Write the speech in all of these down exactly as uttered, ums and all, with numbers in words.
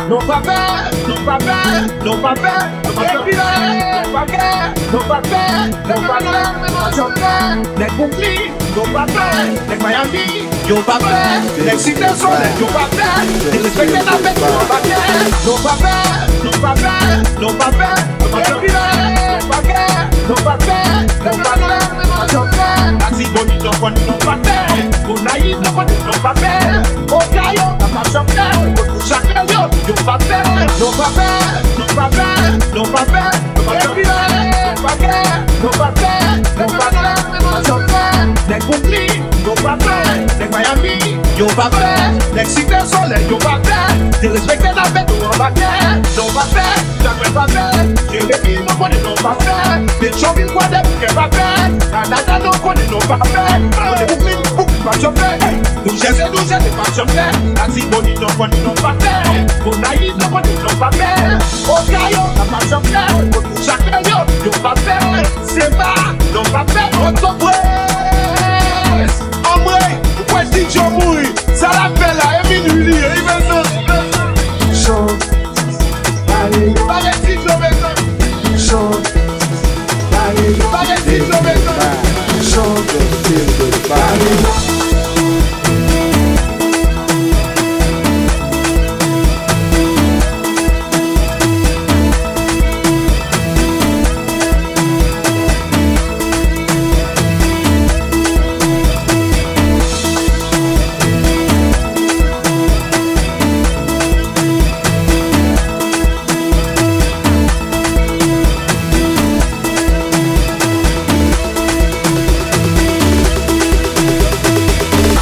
Nou pa pè, nou pa pè, nou pa pè, nou pa pè, nou pa pè, nou pa pè, nou pa pè, nou pa pè. Nèg Brooklyn, nou pa pè, nèg Miami, yo pa pè, nèg Site Solèy, yo pa pè, derespekte n ap fè tou anba tè. Nou pa pè, nou pa pè, nou pa pè, nou pa pè, nou pa pè, nou pa pè, nou pa pè, nou pa pè. Latibonit, nou konnen nou pa pè, Gonayiv, nou konnen nou pa pè, Okayon, n ap ap chanpyè, Chak lè yo, yo pa pè, yo pa pè, yo pa pè, yo pa pè, yo pa pè, yo pa pè, yo pa pè, yo pa pè, yo pa pè. Nèg Brooklyn, yo pa pè, nèg Miami, yo pa pè, nèg Site Solèy, yo pa pè, derespekte n ap fè tou anba tè, yo pa pè, Jakmèl pa pè, Jeremi, nou konnen nou pa pè, Petyonvil, Gwadèbouke pa pè, Kanada, nou konnen nou pa pè, Brooklyn, Brooklyn pa chanpyè. Noujèze, Noujèze pa chanpyè. Latibonit, nou konnen nou pa pè, Gonayiv, nou konnen nou pa pè, Okayon, n ap ap chanpyè, Jakmèl yo, yo pa pè, Senmak, nou pa pè, Pòtoprens. Anmwey, ou kwè T J mouri? Sa l ap fè la, e minui li ye, Iverson. Chante. Pale yo. Pale T J, mezanmi. Chante. Pale yo. Pale T J, mezanmi. Chante. Pale yo.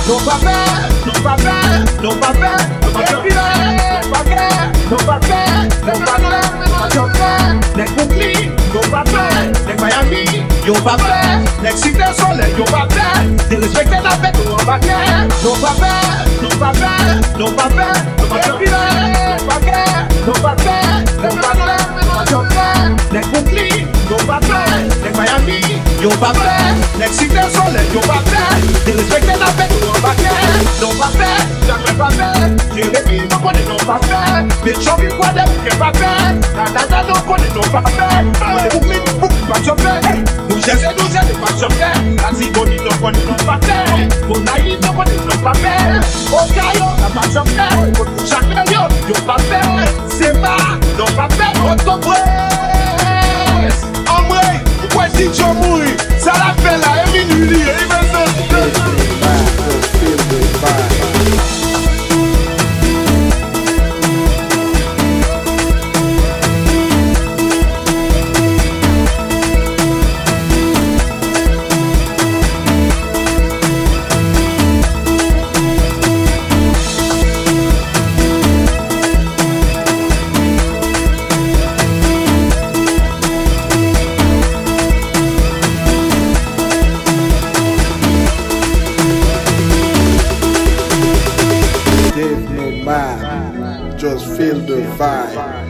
Nou pa pè, nou pa pè, nou pa pè, nou pa pè, nou pa pè, nou pa pè, nou pa pè. Nèg Brooklyn, yo pa pè, nèg Miami, yo pa pè, nèg Site Solèy, yo pa pè, derespekte n ap fè tou anba tè. Nou pa pè, nou pa pè, nou pa pè, nou pa pè, nou pa pè, nou pa pè, nou pa pè. Nèg Brooklyn, yo pa pè, nèg Miami, yo pa pè, nèg Site Solèy, yo pa pè, derespekte n ap fè tou anba tè. Nou pa pè, Jakmèl pa pè, Jeremi, nou konnen nou pa pè, Petyonvil, Gwadèbouke pa pè, Kanada, nou konnen nou pa pè, Brooklyn, Brooklyn pa chanpyè, Noujèze, Noujèze pa chanpyè, Latibonit, nou konnen nou pa pè, Gonayiv, nou konnen nou pa pè, Okayon, n ap ap chanpyè, Jakmèl yo, yo pa pè, Senmak, nou pa pè, Pòtoprens. Anmwey, ou kwè T J mouri? Sa l ap fè la, e minui li ye, Iverson. Dave Nomad, just feel the vibe.